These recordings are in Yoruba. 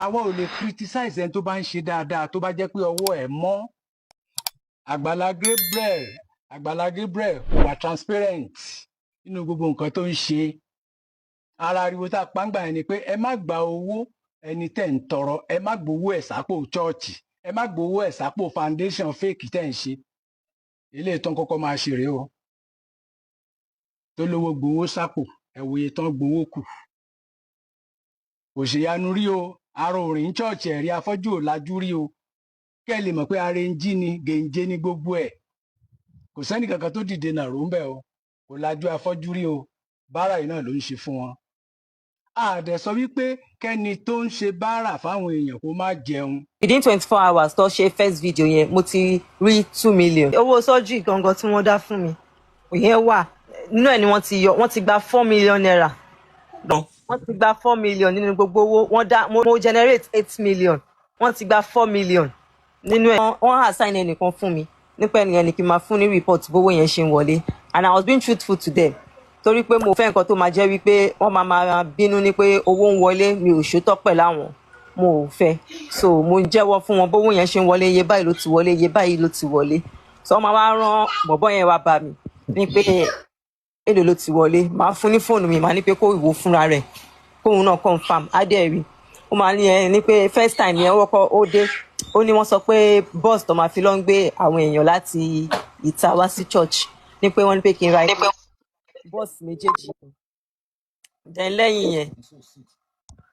Àwa ò lè criticize ẹni tó bá ń ṣe dáadáa, tó bá jẹ́ pé ọwọ́ ẹ̀ mọ́. Àgbàlá Gabriel kò wà transparent nínú gbogbo nǹkan tó ń ṣe. Ara ariwo tá a pa ń gbà yẹn ni pé ẹ má gba owó ẹni tẹ́ ń tọrọ, ẹ má gbowó ẹ̀ sápò chọ́ọ̀chì, ẹ má gbowó ẹ̀ sápò foundation fake tẹ́ ń ṣe. Ilé ìtàn kọ́kọ́ máa ṣe rèé o, tó lówó gbowó sápò, ẹ wòye tán gbowó kù. Kò ṣèyanu rí o, arọ òrìn chọ́ọ̀chì ẹ̀rí, afọ́jú ò lajú rí o. Kẹ́ ẹ lè mọ̀ pé arẹnjí ni gèǹjé ní gbogbo ẹ̀. Kò sẹ́nì kankan tó dìde nàró ń bẹ̀ o, kò lajú afọ́jú rí o. Báárà yìí náà ló ń ṣe fún wọn. Àdẹ̀ sọ wípé kẹ́ni tó ń ṣe báárà fáwọn èèyàn kó má jẹun. Within 24 hours tó ṣe first video yẹn, mo ti rí 2 million. Owó sọ́jú gangan tí wọ́n dá fún mi, ìyẹn wà nínú ẹ̀ ni wọ́n ti yọ, wọ́n ti gba ₦4 million. Wọ́n ti gba 4 million nínú gbogbo owó wọ́n dá. Mo generate 8 million, wọ́n ti gba 4 million nínú ẹ̀. Wọ́n assign ẹnìkan fún mi nípa ẹnìyẹn ni kí n máa fún ní report bówó yẹn ṣe ń wọlé, and I was being truthful to them, torí pé mo fẹ́ nǹkan tó máa jẹ́ wípé wọ́n máa máa bínú ní pé owó ń wọlé, mi ò ṣòótọ́ pẹ̀lú àwọn, mo ò fẹ́. So mo ń jẹ́wọ́ fún wọn bówó yẹn ṣe ń wọlé, iye báyìí ló ti wọlé, iye báyìí ló ti wọlé. So wọ́n máa wá rán bọ̀bọ́ yẹn wá bá mi ní pé èlò ló ti wọlé. Màá fún ní fóònù mi, màá ní pé kó ìwò fúnra rẹ̀, kóun náà confirm. Á dẹ̀ rí, ó máa ní ẹ ní pé first time yẹn wọ́kọ́ ó dé, ó ní wọ́n sọ pé bus tó máa fi lọ ń gbé àwọn èèyàn láti ìta wá sí church, ní pé wọ́n ní pé kí n ra bọ́ọ̀sì méjèèjì. Then lẹ́yìn yẹn,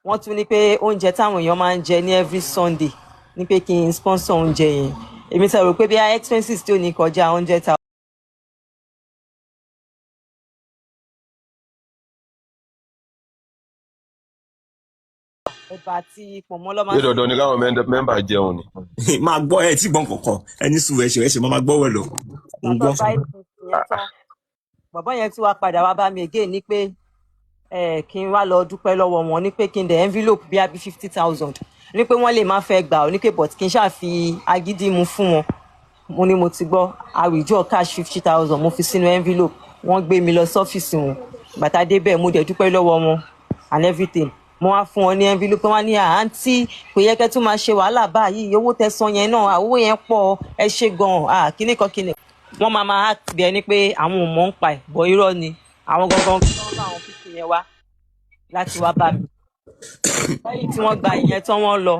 wọ́n tún ní pé oúnjẹ táwọn èèyàn máa ń jẹ ní every Sunday, ní pé kí n sponsor oúnjẹ yẹn. Èmi ti rò pé bí i expenses tí ò ní kọjá 100,000. Ẹ̀bà àti pọ̀nmọ́ ló máa Ṣé dandan ni káwọn member jẹun ni? Máa gbọ́ ẹ tí gbọ́n kankan, ẹni sùn, ẹṣẹ̀ ẹṣẹ̀ máa gbọ́ wẹ̀ lọ ń bàbá gbọ́. Gba 850 yẹn tán, bàbá yẹn tún wá padà wá bá mi again ní pé kí n wá lọ dúpẹ́ lọ́wọ́ wọn, ní pé kí n dẹ̀ envelope bí abi 50,000, ní pé wọ́n lè má fẹ́ gbà ó, ní pé but kí n ṣáà fi agídí mu fún wọn. Mo ní mo ti gbọ́. I withdraw cash 50,000, mo fi sínú envelope, wọ́n gbé mi lọ sọ́fíìsì wọn. Bàtà débẹ̀, mo dẹ̀ dúpẹ́ lọ́wọ́ wọn and everything. Mo wá fún wọn ní envelope, wọn ní, "Àǹtí, kò yẹ kẹ́ tún máa ṣe wàhálà báyìí, owó tẹ́ san yẹn náà, owó yẹn pọ̀, ẹ ṣe gan-an." Kíní kan kíní, wọ́n máa máa act bí ẹni pé àwọn ò mọ̀ ń pa ẹ̀ bọ̀, irọ́ ni. Àwọn gangan tó ń bá àwọn pípín yẹn wá láti wá bá mi. Lẹ́yìn tí wọ́n gba ìyẹn tán, wọ́n lọ,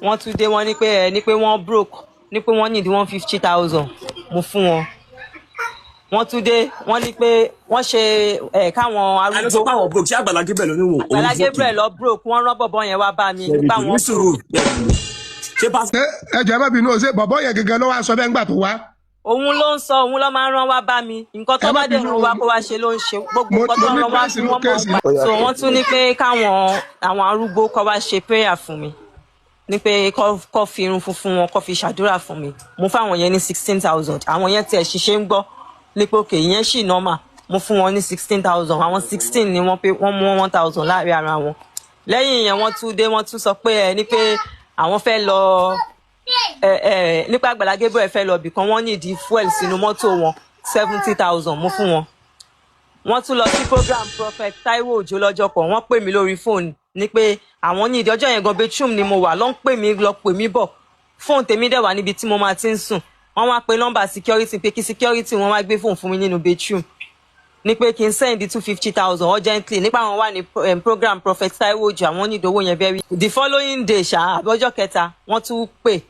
wọ́n tún dé, wọ́n ní pé ẹ ní pé wọ́n broke, ní pé wọ́n need 150,000, mo fún wọn. Wọ́n tún dé, wọ́n ní pé wọ́n ṣe ẹ̀ káwọn A ló sọ arúgbó. Pé àwọn broke, ṣé Àgbàlá Gabriel ló ní òun Àgbàlá broke? Gabriel lọ broke, wọ́n rán bọ̀bọ̀ yẹn wá bá mi nípa ní wọn sùúrù, ṣé pásítọ̀ Ṣé ẹ jọ̀ọ́, ẹ má bínú o, ṣé bọ̀bọ́ yẹn gẹ́gẹ́ ló wá sọ bẹ́ẹ̀ ńgbà tó wá? Òun ló ń sọ, òun ló máa ń rán wá bá mi. Nǹkan tó Ẹ má bá dẹ̀ bínú rán o. wá kó wá ṣe ló ń ṣe gbogbo Mo nǹkan tó mo ní rán wá pẹ́ẹ́sì fún nínú wọn mọ̀ ń case. pa. Ó yá. So wọ́n tún ní pé káwọn àwọn arúgbó kó wá ṣe prayer fún mi, ní pé kó fi irun funfun wọn kó fi ṣàdúrà fún mi. Mo fáwọn yẹn ní 16,000. Àwọn yẹn tiẹ̀ ṣiṣẹ́ ń gbọ́ ní pé òkè ìyẹn ṣì normal. Mo fún wọn ní 16,000. Àwọn 16 ni wọ́n pé wọ́n mú 1,000 láàrin ara wọn. Lẹ́yìn yẹn, wọ́n tún dé, wọ́n tún sọ pé ẹ ní pé àwọn fẹ́ lọ ẹ ẹ nípa Àgbàlá Gabriel fẹ́ lọ bìkan, wọ́n ní ìdí fuel sínú mọ́tò wọn, 70,000, mo fún wọn. Wọ́n tún lọ sí program Prophet Taiwo Òjó lọ́jọ́ kan, wọ́n pè mí lórí fóònù ní pé àwọn ní ìdí. Ọjọ́ yẹn gan, bedroom ni mo wà ló ń pè mí lọ pè mí bọ̀, fóònù tèmi dẹ̀ wà níbi tí mo máa ti ń sùn. Wọ́n wá pe nọ́mbà security pé kí security wọn wá gbé fóònù fún mi nínú bedroom, ní pé kí n send 250,000 urgently, nípa àwọn wà ní program Prophet Taiwo Òjó, àwọn ní ìdówó yẹn very. The following day ṣá, àbí ọjọ́ kẹta, wọ́n tún pè,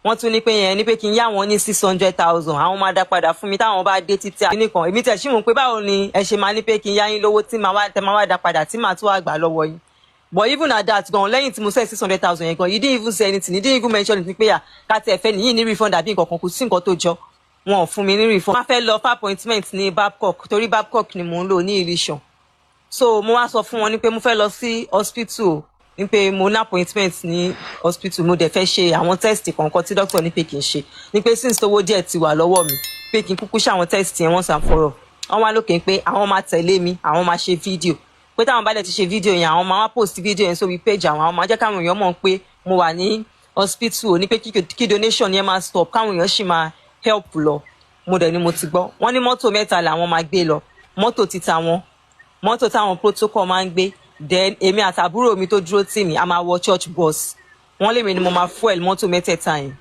wọ́n tún ní pé yẹn ní pé kí n yá wọn ní 600,000, àwọn máa dá padà fún mi táwọn bá dé títí àti nìkan. Èmi tẹ̀ sí mò ń pé báwo ni ẹ ṣe máa ní pé kí n yá yín lówó tí màá wá tẹ máa wá dá padà, tí màá tún wá gbà lọ́wọ́ yín? But even at that gan, lẹ́yìn tí mo send 600,000 yẹn gan, you didn't even say anything, you didn't even mention it pé à ká tiẹ̀ fẹ́ nìyí ní refund àbí nǹkan kan. Kò sí nǹkan tó jọ, wọn ò fún mi ní refund. Wọ́n fẹ́ lọ fún appointment ní Babcock, torí Babcock ni mò ń lò ní Ìlíṣàn. So mo wá sọ fún wọn ní pé mo fẹ́ lọ sí hospital o, ní pé mo ní appointment ní hospital, mo dẹ̀ fẹ́ ṣe àwọn test kọ̀ọ̀kan tí doctor ní pé kí n ṣe, ní pé since tówó díẹ̀ ti wà lọ́wọ́ mi, pé kí n kúkú ṣe àwọn test yẹn once and for all. Wọ́n wá lókè pé àwọn máa tẹ̀lé mi, àwọn máa ṣe fídíò, pé táwọn bá dẹ̀ ti ṣe fídíò yẹn, àwọn máa wá post fídíò yẹn sórí page àwọn, àwọn máa jẹ́ káwọn èèyàn mọ̀ pé mo wà ní hospital o, ní pé kí donation yẹn máa stop, káwọn èèyàn sì máa help lọ. Mo dẹ̀ ni mo ti gbọ́. Wọ́n ní mọ́tò mẹ́ta làwọn máa gbé lọ: mọ́tò títa wọn, mọ́tò táwọn protocol máa ń gbé, then èmi àtàbúrò mi tó dúró tì mí, a máa wọ church bus. Wọ́n lèmi ni mo máa fuel mọ́tò mẹ́tẹ̀ẹ̀ta yẹn.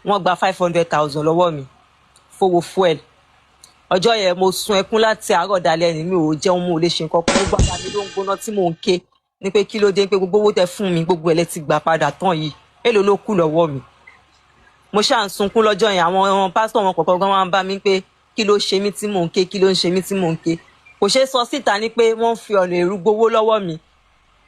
Wọ́n gba 500,000 lọ́wọ́ mi fowó fuel. Ọjọ́ yẹn mo sun ẹkún láti àárọ̀ dalẹ́ ni, mi ò jẹun, mo ò lè ṣe nǹkan kan. Gbogbo ara mi ló ń gbóná tí mò ń ké ní pé kí ló dé, pé gbogbo owó tẹ fún mi gbogbo ẹ̀ lẹ ti gbà padà tán yìí, èló ló kù lọ́wọ́ mi? Mo ṣáà ń sunkún lọ́jọ́ yẹn. Àwọn pásítọ̀ wọn kọ̀ọ̀kan gan wá ń bá mi pé kí ló ṣe mí tí mò ń ké, kí ló ń ṣe mí tí mò ń ké. Kò ṣeé sọ síta ní pé wọ́n ń fi ọ̀nà èrú gbowó lọ́wọ́ mi.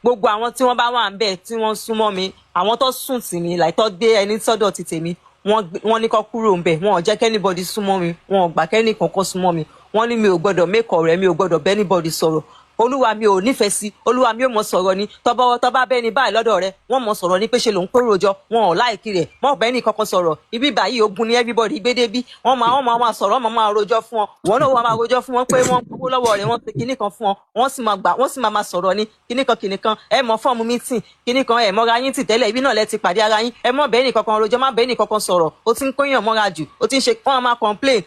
Gbogbo àwọn tí wọ́n bá wà ń bẹ̀ tí wọ́n súnmọ́ mi, àwọn tó sùn tì mí láì tó gbé ẹni sọ́dọ̀ ti tèmi, wọ́n ní kó kúrò ń bẹ̀. Wọn ò jẹ́ k'anybody súnmọ́ mi, wọn ò gbà kẹ́nì kankan súnmọ́ mi. Wọ́n ní mi ò gbọ́dọ̀ make ọ̀rẹ́, mi ò gbọ́dọ̀ bẹ́ anybody sọ̀rọ̀. Olúwa mi ò nífẹ̀ẹ́ sí, olúwa mi ò mọ̀ sọ̀rọ̀ ni tọ́bọ́wọ́ tọ́ba bẹ́ẹ̀ ni báyìí lọ́dọ̀ rẹ, wọ́n mọ̀ sọ̀rọ̀ ni pé ṣe lòun kóró jọ, wọn ò like rẹ̀, mọ̀ bẹ́ẹ̀ ni kankan sọ̀rọ̀. Ibi báyìí ogun ni everybody gbé débí. Wọ́n máa sọ̀rọ̀, wọ́n máa rojọ́ fún ọ, wọ́n náà wọ́n máa rojọ́ fún wọn pé wọ́n gbowó lọ́wọ́ rẹ̀, wọ́n ti kinní kan fún ọ, wọ́n sì máa gbà, wọ́n sì máa sọ̀rọ̀ ní kinní kan kinní kan. Ẹ mọ̀ form meeting kinní kan, ẹ mọ́ra yín tì tẹ́lẹ̀, ibi náà lẹ ti pàdé ara yín. Ẹ mọ̀ bẹ́ẹ̀ ni kankan rojọ́, má bẹ́ẹ̀ ni kankan sọ̀rọ̀, ó ti ń kóyàn mọ́ra jù, ó ti ń ṣe. Wọ́n máa complain.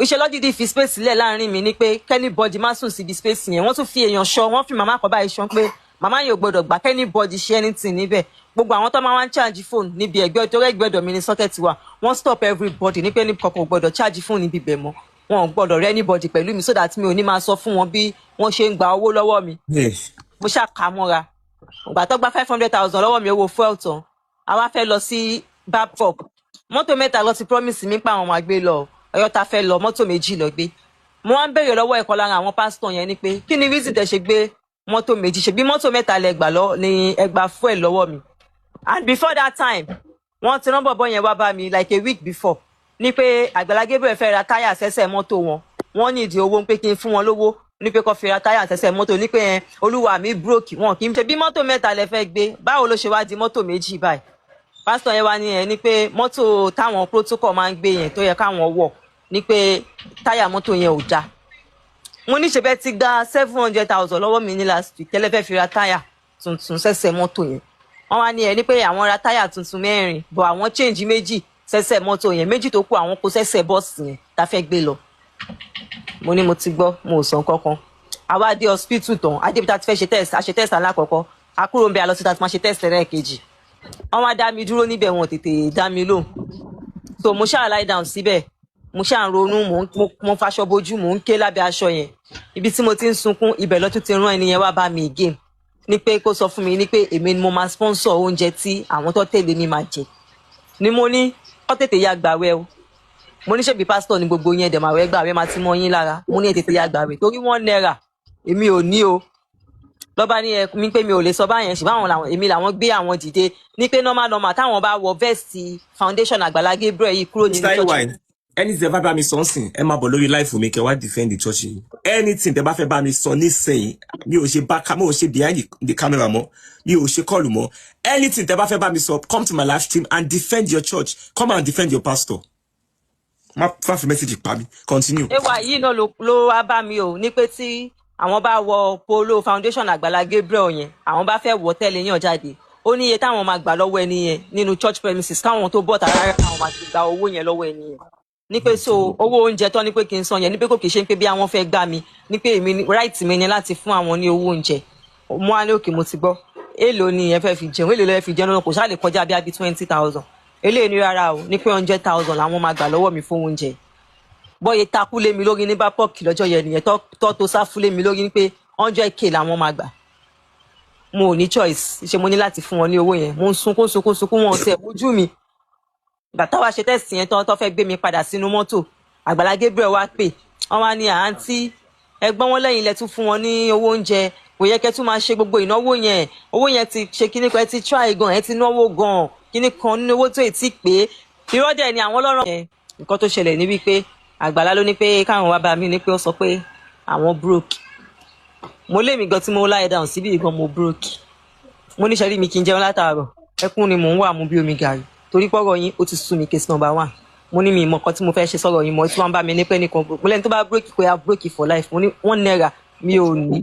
Iṣẹ́ lọ́dídì fi space sílẹ̀ láàrin mi ni pé k'anybody má sùn síbi space yẹn. Wọ́n tún fi èèyàn ṣọ́, wọ́n fi màmá kan báyìí ṣọ́ pé màmá yẹn ò gbọ́dọ̀ gbà k'anybody ṣe anything níbẹ̀. Gbogbo àwọn tó máa wá ń charge phone níbi ẹ̀gbẹ́, torí ẹ̀gbẹ́ ọ̀dọ̀ mi ní socket wà, wọ́n stop everybody ní pé ní kankan ò gbọ́dọ̀ charge phone níbi ibẹ̀ mọ́. Wọn ò gbọ́dọ̀ rí anybody pẹ̀lú mi so that mi ò ní máa sọ fún wọn bí wọ́n ṣe ń gba owó lọ́wọ́ mi. Mo ṣáà kà á mọ́ra. Ìgbà tó gba 500,000 lọ́wọ́ mi, owó fuel tán, àwa fẹ́ lọ sí Babcock. Mọ́tò mẹ́ta lọ ti promise mi pé àwọn máa gbé lọ. Ọyọ́ ta fẹ́ lọ, mọ́tò méjì lọ gbé. Mo wá ń béèrè lọ́wọ́ ẹ̀kọ́ lára àwọn pásítọ̀ yẹn ni pé kí ni reason tẹ́ ṣe gbé mọ́tò méjì, ṣe bí mọ́tò mẹ́ta lẹ gbà lọ ní ẹgbà fuel lọ́wọ́ mi? And before that time, wọ́n ti rán bọ̀bọ̀ yẹn wá bá mi like a week before ní pé Àgbàlá Gabriel fẹ́ ra táyà sẹ́sẹ̀ mọ́tò wọn, wọ́n ní ìdí owó, ń pé kí n fún wọn lówó ní pé kó fi ra táyà sẹ́sẹ̀ mọ́tò, ní pé ẹ olúwa mi broke, wọn kì í ṣe bí mọ́tò mẹ́ta lẹ fẹ́ gbé, báwo ló ṣe wá di mọ́tò méjì báyìí? Pásítọ̀ yẹn wá ní ẹ ní pé mọ́tò táwọn protocol máa ń gbé yẹn tó yẹ káwọn wọ̀ ní pé táyà mọ́tò yẹn ò dáa. Mo ní ṣe bẹ́ẹ̀ ti gba 700,000 lọ́wọ́ mi ní last week tẹ́lẹ̀ fẹ́ fi ra táyà tuntun sẹ́sẹ̀ mọ́tò yẹn? Wọ́n wá ní ẹ ní pé àwọn ra táyà tuntun mẹ́rin bọ̀, àwọn change méjì sẹ́sẹ̀ mọ́tò yẹn, méjì tó kù àwọn kó sẹ́sẹ̀ bọ́ọ̀sì yẹn tá fẹ́ gbé lọ. Mo ní mo ti gbọ́, mo ò sọ nǹkan kan. Àwa dé hospital tán, adébi tá a ti fẹ́ ṣe test, a ṣe test alákọ̀ọ́kọ́, a kúrò ń bẹ, a lọ sí tá a ti máa ṣe test ẹlẹ́ẹ̀kejì. Wọ́n wá dá mi dúró níbẹ̀, wọn ò tètè dá mi lóhùn, so mo ṣáà lie down síbẹ̀, mo ṣáà ń ronú, mo faṣọ bojú, mò ń ké lábẹ́ aṣọ yẹn. Ibi tí mo ti ń sunkún ibẹ̀ lọ́tún ti rán ẹni yẹn wá bá mi again ní pé kó sọ fún mi ní pé èmi ni mo máa sponsor oúnjẹ tí àwọn tó tẹ̀lé mi máa jẹ. Ni mo ní kó tètè ya gbàwẹ̀ o. Mo ní ṣèbí pásítọ̀ ní gbogbo yẹn dẹ̀ máa wẹ́ gbàwẹ̀, máa ti mọ́ yín lára. Mo ní ẹ tètè ya gbàwẹ̀ torí ₦1 èmi ò ní o. Lọ́ba ní ẹ mi pé mi ò lè sọ báyẹn, ṣùgbọ́n àwọn làwọn èmi làwọn gbé àwọn dìde ní pé normal normal táwọn bá wọ vest foundation Àgbàlá Gabriel yìí kúrò nínú Mr. church. Iwine, anything tẹ́ bá bá mi sọ nsìn, ẹ máa bọ̀ lórí live mi kẹ́ wá defend the church yìí. Anything tẹ́ bá fẹ́ bá mi sọ nísìnyí, mi ò ṣe back, mi ò ṣe behind the camera mọ́, mi ò ṣe call mọ́. Anything tẹ́ bá fẹ́ bá mi sọ, come to my live stream and defend your church. Come and defend your pastor. Má fi message pa mi. Continue. Ewa yìí náà ló wá bá mi o ní pé tí àwọn bá wọ polo foundation Àgbàlá Gabriel yẹn, àwọn bá fẹ́ wọ tẹ́lẹ̀ yàn jáde, ó ní iye táwọn máa gbà lọ́wọ́ ẹni yẹn nínú church premises, káwọn tó bọ̀ tààrà àwọn máa ti gba owó yẹn lọ́wọ́ ẹni yẹn, ní pé so owó oúnjẹ tán ní pé kí n san yẹn, ní pé kò kì í ṣe pé bí àwọn fẹ́ gbà mí, ní pé èmi right mi ni láti fún àwọn ní owó oúnjẹ. Mo á ní okay, mo ti gbọ́. Èèlò ni ẹ fẹ́ fi jẹun? Èèlò lẹ fi jẹun lọ́nà? Kò ṣáà lè kọjá bí abi 20,000. Eléyìí ní rárá o, ní pé 100,000 làwọn máa gbà lọ́wọ́ mi fún oúnjẹ. Bọ́yẹ takú lé mi lórí ní bápọ̀kì lọ́jọ́ yẹn nìyẹn, tó sáfú lé mi lórí ní pé 100K làwọn máa gbà. Mo ò ní choice, ṣe mo ní láti fún wọn ní owó yẹn. Mo ń sunkún sunkún sunkún, wọn ò tẹ̀ ojú mi. Ìgbà táwa ṣe test yẹn tán, tó fẹ́ gbé mi padà sínú mọ́tò, Àgbàlá Gabriel wá pè wọ́n, wá ní àǹtí ẹgbọ́n wọn lẹ́yìn ilẹ̀ tún fún wọn ní owó oúnjẹ, kò yẹ kẹ́ tún máa ṣe gbogbo ìnáwó yẹn, owó yẹn ti ṣe kíní kan, ẹ ti try gan, ẹ ti náwó gan, kíní kan nínú owó tó ì pé. Irọ́ dẹ̀ ni àwọn ọlọ́rọ̀ yẹn. Nǹkan tó ṣẹlẹ̀ ní wípé Àgbàlá ló ní pé káwọn wá bá mi ní pé ó sọ pé àwọn broke. Mo lé mi gan tí mo lie down síbí gan, mo broke. Mo ní sẹ́rí mi kí n jẹun látàárọ̀, ẹkún ni mò ń wà mú bí omi gàrí torí pọ́rọ̀ yín ó ti sú mi. Case number one, mo ní mi ìmọ̀ kan tí mo fẹ́ ṣe sọ̀rọ̀ yín mọ́ tí wọ́n bá mi ní pé nìkan broke. Mo lẹ́ni tó bá broke kò yá broke for life. Mo ní ₦1 mi ò ní.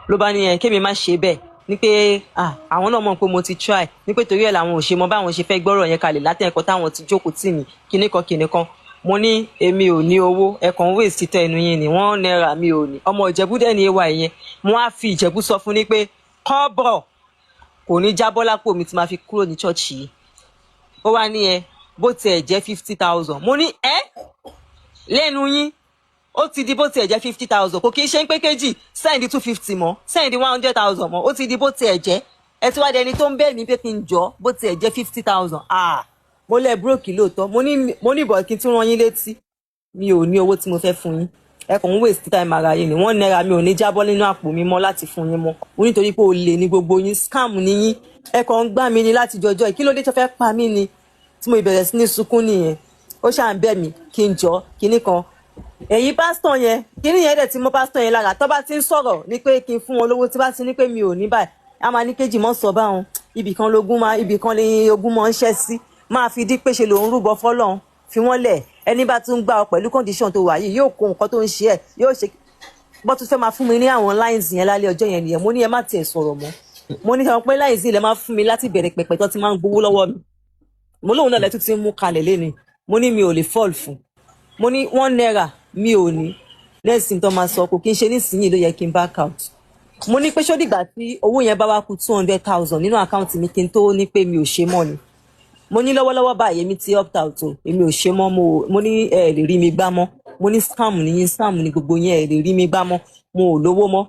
Ló bá ní ẹ kémi má ṣe bẹ́ẹ̀, ní pé ah, àwọn náà mọ̀ pé mo ti try, ní pé torí ẹ̀ làwọn ò ṣe mọ báwọn ṣe fẹ́ gbọ́rọ̀ yẹn kalẹ̀ látẹ̀kọ́ táwọn ti jókòó tì mí kíní kan kíní kan. Mo ní èmi ò ní owó, ẹ̀kan waste títọ́ ẹnu yín ni, ₦1 mi ò ní. Ọmọ Ìjẹ̀bú dẹ̀ ní ewa ìyẹn. Mo á fi Ìjẹ̀bú sọ fún ní pé kọ́bọ̀ Kò ní jábọ́ lápò mi tí máa fi kúrò ní church yìí. Ó wá ní ẹ bó tiẹ̀ jẹ́ 50,000. Mo ní ẹ́ lẹ́nu yín, ó ti di bó tiẹ̀ jẹ́ 50,000. Kò kí n ṣe ń pé kejì send 250 mọ́, send 100,000 mọ́. Ó ti di bó tiẹ̀ jẹ́. Ẹ ti wá di ẹni tó ń bẹ̀ mí pé kí n jọ bó tiẹ̀ jẹ́ 50,000. Ah, mo lẹ́ broke lóòótọ́. Mo ní ìbọn kí n tún rán yín létí, mi ò ní owó tí mo fẹ́ fún yín. Ẹ kàn ń waste time ara yín ni. ₦1 mi ò ní jábọ́ nínú àpò mi mọ́ láti fún yín mọ́. Mo nítorí pé olè ní gbogbo yín, scam ní yín. Ẹ kàn ń gbá mi ní láti jọjọ́ yìí. Kí ló dé tó fẹ́ pa mí ni? Tí mo ìbẹ̀rẹ̀ sí ní sunkún nìyẹn. Ó ṣáà ń bẹ̀ mí kí n jọ kinní kan. Ẹ̀yin pásítọ̀ yẹn, kinní yẹn dẹ̀ ti mọ́ pásítọ̀ yẹn lára. Tó bá ti ń sọ̀rọ̀ ní pé kí n fún wọn lówó, tí bá ti ní pé mi ò ní báyìí, a máa ní kejì mọ́ sọ báwọn. Ibì kan lógún máa, ibì kan lè ogún mọ́ ń ṣẹ́ sí. Máa fi dí pé ṣe lòun rúbọ fọ́lọ́run, fi wọ́n lẹ̀. Ẹni bá tún gbà ọ pẹ̀lú condition tó wà yìí, yóò kó nǹkan tó ń ṣe ẹ̀, yóò ṣe bó tún fẹ́ máa fún mi ní àwọn lines yẹn lálẹ́ ọjọ́ yẹn nìyẹn. Mo ní ẹ má tiẹ̀ sọ̀rọ̀ mọ́. Mo ní sọ pé lines yìí lẹ máa fún mi láti bẹ̀rẹ̀ pẹ̀pẹ̀ tó ti máa ń gbowó lọ́wọ́ mi. Mo lóun náà lẹ́tún ti ń mú kalẹ̀ léni. Mo ní mi ò lè fall fún. Mo ní ₦1 mi ò ní. Next thing tó máa sọ, kò kí n ṣe nísìnyí ló yẹ kí n back out. Mo ní pé ṣó dìgbà tí owó yẹn bá wá kù 200,000 nínú account mi kí n tó ní pé mi ò ṣe mọ́ ni? Mo ní lọ́wọ́lọ́wọ́ báyìí, èmi ti opt out o, èmi ò ṣe mọ́. Mo ní ẹ lè rí mi gbá mọ́. Mo ní scam ní yín, scam ní gbogbo yín, ẹ lè rí mi gbá mọ́. Mo ò lówó mọ́.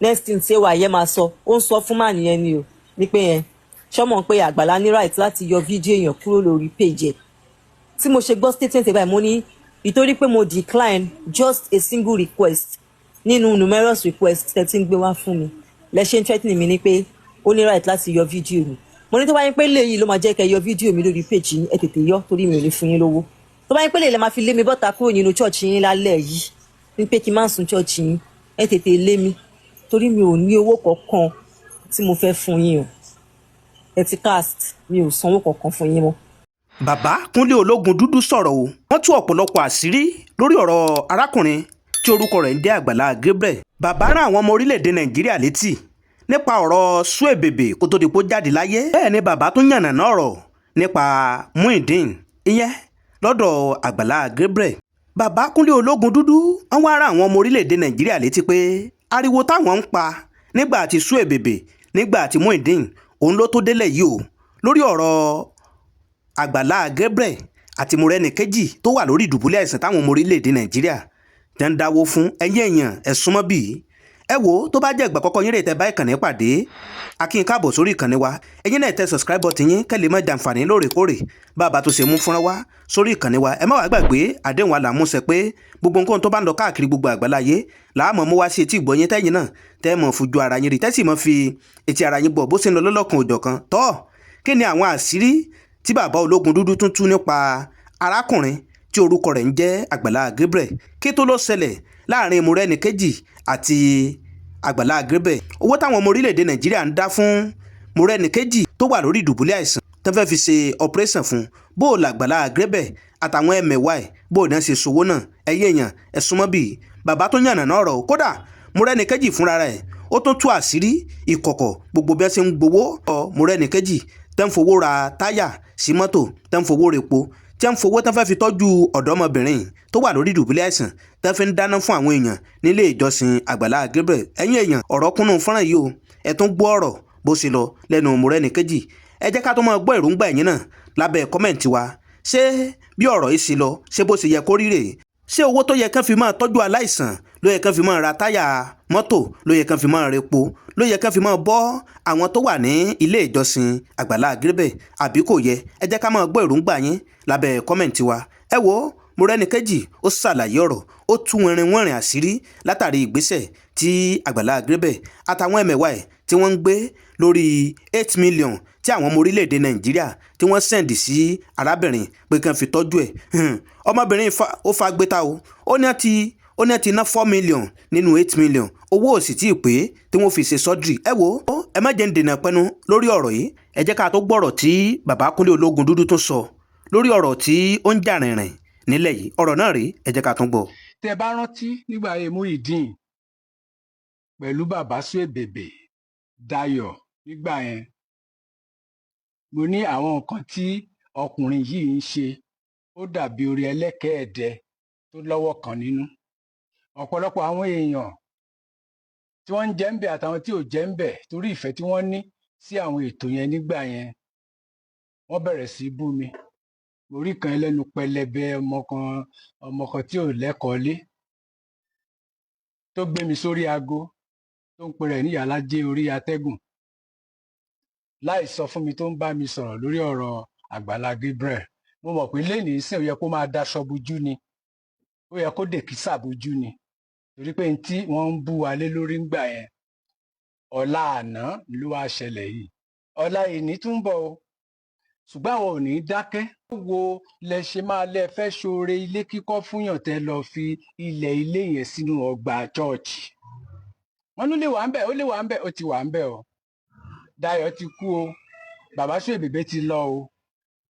Next thing tí wàá yẹn máa sọ, ó ń sọ fún màá yẹn ni o ní pé yẹn ṣọmọ pé Àgbàlá ní right láti yọ fídíò èèyàn kúrò lórí page ẹ̀. Tí mo ṣe gbọ́ statement ẹ̀ báyìí, mo ní ìtorí pé mo decline just a single request nínú numerous requests tẹ́ tí ń gbé wá fún mi, lẹ ṣe ń threatening mi ní pé ó ní right láti yọ fídíò mi. Mo ní tó bá yín pé léyìí ló máa jẹ́ kẹ́ yọ fídíò mi lórí page yín, ẹ tètè yọ, torí mi ò ní fún yín lówó. Tó bá yín pé lè lè máa fi lé mi bọ́ta kúrò nínú church yín lálẹ́ yìí ní pé kí n má sùn church yín, ẹ tètè lé mi, torí mi ò ní owó kankan tí mo fẹ́ fún yín o. Ẹ ti cast, mi ò sanwó kankan fún yín mọ́. Bàbá Kúnlé Ológun Dúdú sọ̀rọ̀ o. Wọ́n tú ọ̀pọ̀lọpọ̀ àṣírí lórí ọ̀rọ̀ arákùnrin tí orúkọ rẹ̀ ń jẹ́ Àgbàlá Gabriel. Bàbá rán àwọn ọmọ orílẹ̀-èdè Nàìjíríà létí nípa ọ̀rọ̀ Suebebe kó tó di pé ó jáde láyé. Bẹ́ẹ̀ ni bàbá tún yànnàná ọ̀rọ̀ nípa Muideen, ìyẹn lọ́dọ̀ Àgbàlá Gabriel. Bàbá Kúnlé Ológun Dúdú, wọ́n wá rán àwọn ọmọ orílẹ̀-èdè Nàìjíríà létí pé ariwo táwọn ń pa nígbà tí Suebebe, nígbà tí Muideen, òun ló tó délẹ̀ yìí o, lórí ọ̀rọ̀ Àgbàlá Gabriel àti Mọ́rẹ́níkejì tó wà lórí ìdùbúlẹ̀ àìsàn táwọn ọmọ orílẹ̀-èdè Nàìjíríà tẹ́ ń dáwó fún. Ẹ̀yin èèyàn, ẹ̀ súnmọ́ bíi ẹ wò ó. Tó bá jẹ́ ìgbà àkọ́kọ́ yín rè tẹ́ bá ìkànnì pàdé, a kí yín káàbọ̀ sórí ìkànnì wa. Ẹ̀yin náà tẹ subscribe button yín kẹ́ lè má jàǹfààní lóòrèkóòrè bá a tó ṣe mú fúnra wá sórí ìkànnì wa. Ẹ má wàá gbàgbé àdéhùn wa làmúṣẹ pé gbogbo nǹkan tó bá ń lọ káàkiri gbogbo àgbáláyé làá mú wá sí etí ìgbọ́yín, tẹ́yìn náà tẹ́ mọ̀ fojú ara yín rí, tẹ́ sì mọ̀ fi etí ara yín gbọ́ bó ṣe ń lọ lọ́lọ́kan òjọ̀kan. Tọ́ kí ni àwọn àṣírí tí bàbá Ológun Dúdú tún tú nípa arákùnrin tí orúkọ rẹ̀ ń jẹ́ Àgbàlá Gabriel? Kí tó ló ṣẹlẹ̀ láàrin Mọ́rẹ́níkejì àti Àgbàlá Gabriel? Owó táwọn ọmọ orílẹ̀-èdè Nàìjíríà ń dá fún Mọ́rẹ́níkejì tó wà lórí ìdùbúlẹ̀ àìsàn tó fẹ́ fi ṣe operation fún, bó o làgbàlá Gabriel àtàwọn ẹ̀mẹ̀wá ẹ̀, bó o náà ṣe ṣòwò náà? Ẹ̀yìn èèyàn, ẹ̀ súnmọ́ bíi bàbá tó yànnà náà rọ̀. Kódà Mọ́rẹ́níkejì fúnra rẹ̀, ó tún tú àṣírí ìkọ̀kọ̀ gbogbo bí wọ́n ṣe ń gbowó Mọ́rẹ́níkejì, tẹ́ ń fowó ra táyà sí mọ́tò, tẹ́ ń fowó repo, tẹ́ ń fowó tẹ́ fẹ́ fi tọ́jú ọ̀dọ́mọbìnrin tó wà lórí ìdùbúlẹ̀ àìsàn, tẹ́ fi ń dáná fún àwọn èèyàn nílé ìjọsìn Àgbàlá Gabriel. Ẹ̀yin èèyàn, ọ̀rọ̀ kúnnú fọ́nrán yìí o. Ẹ tún gbọ́ ọ̀rọ̀ bó ṣe lọ lẹ́nu Mọ́rẹ́níkejì. Ẹ jẹ́ ká tó máa gbọ́ èròǹgbà ẹ̀yin náà lábẹ́ comment wa. Ṣé bí ọ̀rọ̀ yìí ṣe lọ, ṣé bó ṣe yẹ kó rí rèé? Ṣé owó tó yẹ kán fi máa tọ́jú aláìsàn ló yẹ kán fi máa ra táyà mọ́tò, ló yẹ kán fi máa repo, ló yẹ kán fi máa bọ́ àwọn tó wà ní ilé ìjọsìn Àgbàlá Gabriel, àbí kò yẹ? Ẹ jẹ́ ká máa gbọ́ èròǹgbà yín lábẹ́ comment wa. Ẹ wo Mọ́rẹ́níkejì, ó ṣàlàyé ọ̀rọ̀, ó tú wìnrin wìnrin àṣírí látàrí ìgbésẹ̀ tí Àgbàlá Gabriel àtàwọn ẹ̀mẹ̀wá ẹ̀ tí wọ́n ń gbé lórí 8 million tí àwọn ọmọ orílẹ̀-èdè Nàìjíríà tí wọ́n send sí arábìnrin pé kí wọ́n fi tọ́jú ẹ̀. Ọmọbìnrin ó fagbéta o. Ó ní ti ná 4 million nínú 8 million, owó ò sì tí ì pé tí wọ́n fi ṣe surgery. Ẹ wo, ẹ má jẹ́ ń dènà pẹ́nu lórí ọ̀rọ̀ yìí. Ẹ jẹ́ ká tó gbọ́rọ̀ tí bàbá Kúnlé Ológun Dúdú tún sọ lórí ọ̀rọ̀ tí ó ń jà rìnrìn nílẹ̀ yìí. Ọ̀rọ̀ náà rèé, ẹ jẹ́ ká tún gbọ́. Tẹ bá rántí nígbà ayé Muyideen pẹ̀lú bàbá Suebebe Dayọ̀ nígbà yẹn, mo ní àwọn nǹkan tí ọkùnrin yìí ń ṣe, ó dàbí orí ẹlẹ́kẹ̀ẹ́dẹ tó lọ́wọ́ kan nínú. Ọ̀pọ̀lọpọ̀ àwọn èèyàn tí wọ́n ń jẹ́ ń bẹ̀ àtàwọn tí ò jẹ́ ń bẹ̀, torí ìfẹ́ tí wọ́n ní Sí àwọn ètò yẹn nígbà yẹn, wọ́n bẹ̀rẹ̀ sí í bú mi. Mo rí kan ẹlẹ́nu pẹlẹbẹ, ọmọ kan tí ò lẹ́kọ̀ọ́ lé, tó gbé mi sórí aago, tó ń pe rẹ̀ ní ìyálájé orí atẹ́gùn láì sọ fún mi, tó ń bá mi sọ̀rọ̀ lórí ọ̀rọ̀ Àgbàlá Gabriel. Mo mọ̀ pé lénìí sìn, ó yẹ kó máa daṣọ bojú ni, ó yẹ kó dèkísà bojú ni, torí pé n tí wọ́n ń bú wa lé lórí ńgbà yẹn, ọ̀la àná ló wá ṣẹlẹ̀ yìí, ọ̀la ìní tún ń bọ̀ o. Ṣùgbọ́n àwọn ò ní í dákẹ́. Wo lẹ ṣe máa lẹ fẹ́ ṣoore ilé kíkọ́ fúnyàn, tẹ lọ fi ilẹ̀ ilé yẹn sínú ọgbà chọ́ọ̀chì? Wọ́n ló lè wà ń bẹ̀, ó lè wà ń bẹ̀, ó ti wà ń bẹ̀ o. Dayọ̀ ti kú o, bàbá Suebebe ti lọ o.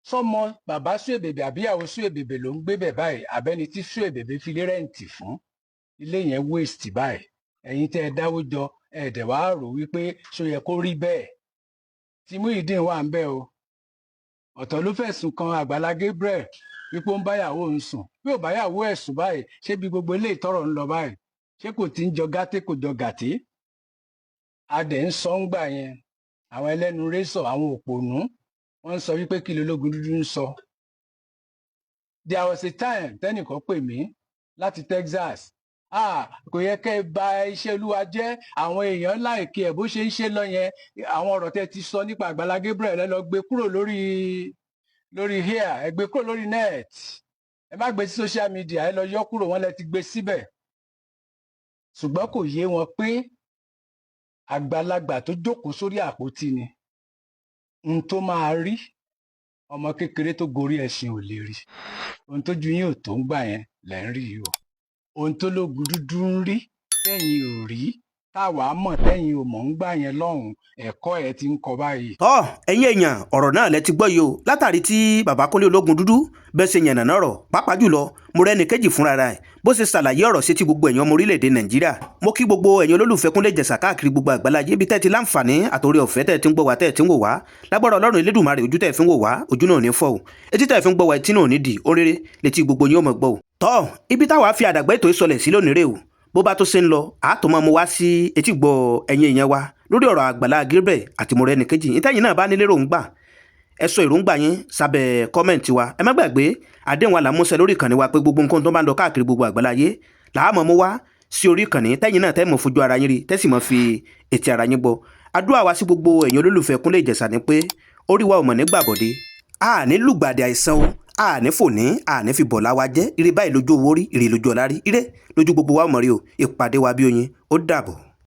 Sọmọ bàbá Suebebe àbíyàwó Suebebe ló ń gbé bẹ̀ báyìí, àbẹ́ni tí Suebebe fi lé rent fún ilé yẹn waste báyìí? Ẹ̀yin tẹ́ ẹ dáwó jọ, ẹ dẹ̀ wá rò wípé ṣó yẹ kó rí bẹ́ẹ̀? Tí Muyideen wà ń bẹ̀ o. Ọ̀tọ̀ ló fẹ̀sùn kan Àgbàlá Gabriel wípé ó ń báyàwó òun sùn. Bí ò báyàwó ẹ̀ sùn báyìí, ṣé bí gbogbo eléyìí tọ́rọ̀ ń lọ báyìí, ṣé kò tí ń jọ gàté, kò jọ gàté? A dẹ̀ ń sọ ń gbà yẹn, àwọn ẹlẹ́nu rẹ́sọ̀, àwọn òpònú, wọ́n ń sọ wípé kí lológun dúdú ń sọ. There was a time tẹ́nìkan pè mí láti Texas: "Ah, kò yẹ kẹ́ ẹ bà iṣẹ́ Olúwa jẹ́, àwọn èèyàn like ẹ̀ bó ṣe ń ṣe lọ yẹn. Àwọn ọ̀rọ̀ tẹ́ ti sọ nípa Àgbàlá Gabriel, ẹ lọ gbé kúrò lórí here, ẹ gbé kúrò lórí net, ẹ má gbé sí social media, ẹ lọ yọ kúrò." Wọ́n lẹ ti gbé síbẹ̀. Ṣùgbọ́n kò yé wọn pé àgbàlagbà tó jókòó sórí àpótí ni n tó máa rí, ọmọ kékeré tó gorí ẹṣin ò lè rí. Ohun tójú yín ò tó ń gbà yẹn lẹ́ ń rí yìí o. Ohun tó lógun dúdú ń rí tẹ́yìn ò rí, táwa mọ̀ tẹ́yìn ò mọ̀ ń gbà yẹn lọ́hùn, ẹ̀kọ́ ẹ̀ ti ń kọ báyìí. Tọ́, ẹ̀yin èèyàn, ọ̀rọ̀ náà lẹ ti gbọ́ yìí o, látàrí tí bàbá Kúnlé Ológun Dúdú bẹ́ẹ̀ ṣe yànnàná ọ̀rọ̀, pàápàá jùlọ Mọ́rẹ́níkejì fúnra rẹ̀ bó ṣe ṣàlàyé ọ̀rọ̀ sétí gbogbo ẹ̀yin ọmọ orílẹ̀-èdè Nàìjíríà. Mo kí gbogbo ẹ̀yin olólùfẹ́ Kúnlé Ìjẹ̀ṣà káàkiri gbogbo àgbáláyé, ibi tẹ́ ti láǹfààní àtòrí ọ̀fẹ́ tẹ́ ti ń gbọ́ wá, tẹ́ ti ń wò wá. Lágbára Ọlọ́run Elédùmarè, ojú tẹ́ fi ń wò wá, ojú náà ò ní fọ́ o. Etí tẹ́ fi ń gbọ́ wá, etí náà ò ní dì. Ó rere létí gbogbo yín ó mọ̀ gbọ́ o. Tọ́, ibi táwa fi àdàgbà ètò ìsọlẹ̀ sí lónìí rè o. Bó bá tó ṣe ń lọ, àátò máa mú wá sí etí gbọ́ ẹ̀yin èèyàn wa lórí ọ̀rọ̀ Àgbàlá Gabriel àti Mọ́rẹ́níkejì. Ìtẹ́yìn náà bá ní lérò ń gbà, ẹ sọ èròǹgbà yín sábẹ́ comment wa. Ẹ má gbàgbé àdéhùn wa làmúṣẹ lórí ìkànnì wa pé gbogbo nǹkan tó bá ń lọ káàkiri gbogbo àgbáláyé làá mọ̀ mú wá sí orí ìkànnì, tẹ́yìn náà tẹ́ mọ̀ fojú ara yín rí, tẹ́sì mọ̀ fi etí ara yín gbọ́. Àdúrà wa sí gbogbo ẹ̀yin olólùfẹ́ Kúnlé Ìjẹ̀ṣà ni pé orí wa ò mọ̀ ní gbàbọ̀dé, a ní lùgbàdì àìsàn o, a ní fòní, a ní fi bọ̀lá wa jẹ́. Ire báyìí lójú owó rí, ire lójú ọ̀la rí, ire lójú gbogbo wa mọ̀ rí o. Ìpàdé wa bí oyin, ó dàbọ̀.